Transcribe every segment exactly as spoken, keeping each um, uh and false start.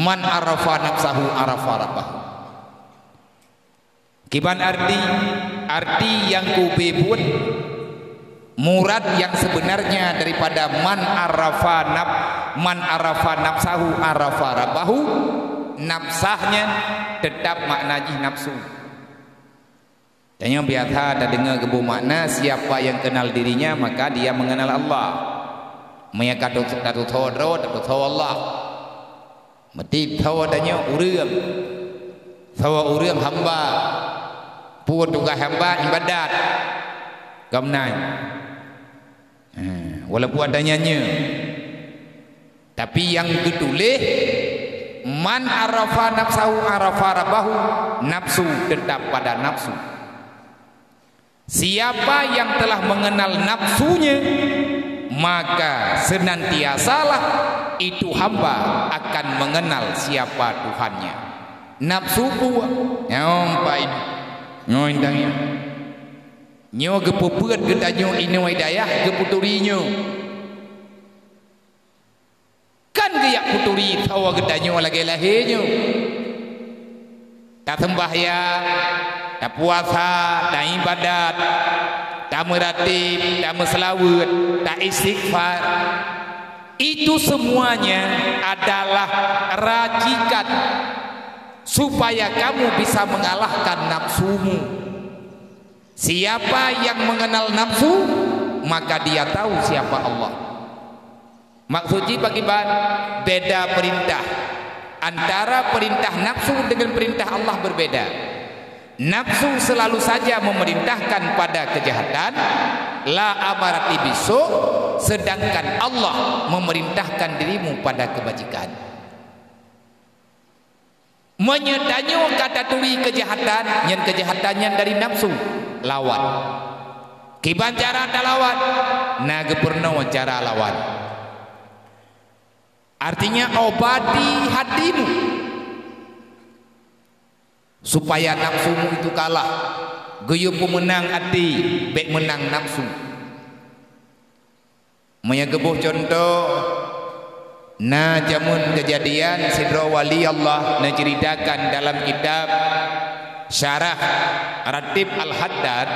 Man arafa nafsahu arafa rabbahu. Kiban arti, arti nyang kube buet, murad yang sebenarnya daripada man arafa naf-, man arafa nafsahu arafa rabbahu, nafsah nyan tetap makna jih nafsu. Tanyoe biasa tadeungoe geuboh makna, siapa yang kenal dirinya, maka dia mengenal Allah. Meunyo ka tu-, tatusoe droe, tatusoe Allah. Meuti soe tanyoe ureuëng. Soe ureuëng hamba. Peue tugaih hamba? Ibadat. Ka meunan. Ha, walaupun ada nyan nyoe. Tapi nyang geutuléh, "Man arafa nafsahu arafa rabbahu", nafsu tetap pada nafsu. Siapa yang telah mengenal nafsunya, maka senantiasalah itu hamba akan mengenal siapa Tuhannya. Nafsu buah. Nyoe, Pak, nyoe, nyoe. Nyoe geupeupeuet geutanyoe inoe dayah geuputuri nyoe. Kan geujak puturi soe geutanyoe lagée lahé nyoe. Taseumbahyang, tapuasa, taibadat, tameuratéb, tameuseulaweuet, taistighfar. Itu semuanya adalah racikan supaya kamu bisa mengalahkan nafsumu. Siapa yang mengenal nafsu, maka dia tahu siapa Allah. Maksud jih pakriban? Beda perintah. Antara perintah nafsu dengan perintah Allah berbeda. Nafsu selalu saja memerintahkan pada kejahatan, la amarati bisu, sedangkan Allah memerintahkan dirimu pada kebajikan. Meunyoe tanyoe ka taturi keujahatan, nyan keujahatan nyan dari nafsu, lawan. Kiban cara talawan? Na geupeurunoe cara lawan. Artinya, obati hatimu supaya nafsumu itu kalah. Geuyue peumeunang até, bék meunang nafsu. Meunyoe geuboh cuntoh, na jameun keujadian sidroe wali Allah neuceuritakan dalam kitab Syarah Ratib Al-Haddad,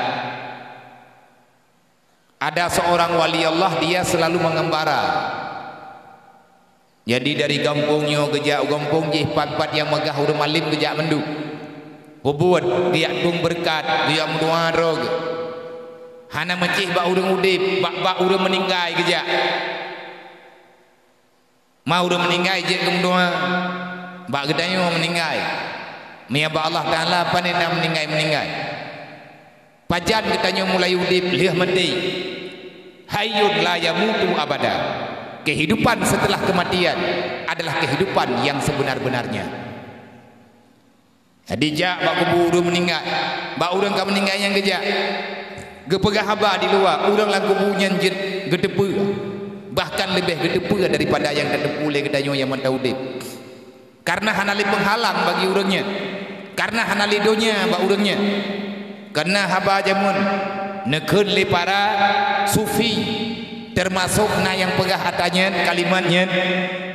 ada seorang wali Allah, dia selalu mengembara. Jadi, dari gampông nyoe geujak u gampông jih, pat-pat nyang meugah ureuëng malem geujak mandum. Peubuet, geujak tueng beureukat, geujak meudoá droe geuh. Hana meucéh bak ureuëng udeb, bak, bak ureuëng meuninggai geujak. Ma ureuëng meuninggai jeuet keu meudoá, bak geutanyoe meuninggai. Meunyo bak Allah Taala, pane na meuninggai-meuninggai. Pajan geutanyoe mulai udeb lheueh maté? Hayyun la yamutu abada. Kehidupan setelah kematian adalah kehidupan yang sebenar-benarnya. Jadi, jak bak kubu ureuëng meuninggai, bak ureuëng ka meuninggai nyang geujak. Geupeugah haba di luwa, ureuëng lam kubu nyan jeuet geuteupeue, bahkan leubeh geuteupeue daripada nyang tateupeue lé geutanyoe nyang mantong udeb. Kareuna hana lé peunghalang bagi ureuëng nyan, kareuna hana lé donya bak ureuëng nyan. Kareuna haba jameun neukheun lé para sufi, teumasok na nyang peugah ata nyan, kalimat nyan,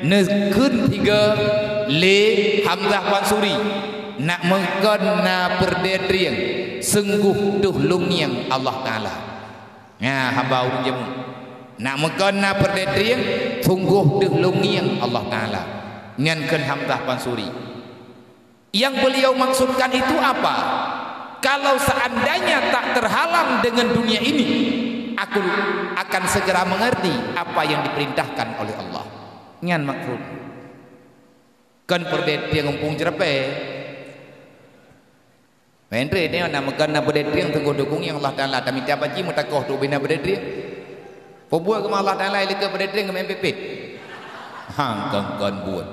neukheun sigoe lé Hamzah Pansuri, "Nak meukon na peureudée trieng, sunggoh deuh lôn ngieng Allah Taala." Nyan haba ureuëng jameun. "Nak meukon na peureudée trieng, sunggoh deuh lôn ngieng Allah Taala." Nyan kheun Hamzah Pansuri. Yang beliau maksudkan itu apa? Kalau seandainya tak terhalang dengan dunia ini, aku akan segera mengerti apa yang diperintahkan oleh Allah. Nyan maksud. Kon peureudée trieng muphom ceurapée. Meuntri nyoe na meukon na peureudée trieng teungoh dukung nyang Allah Taala tamita baci meutakoh tu bina peureudée trieng. Peubuet keumah Allah Taala ilikeue peureudée trieng keumain pipit. Hang kon-kon buet.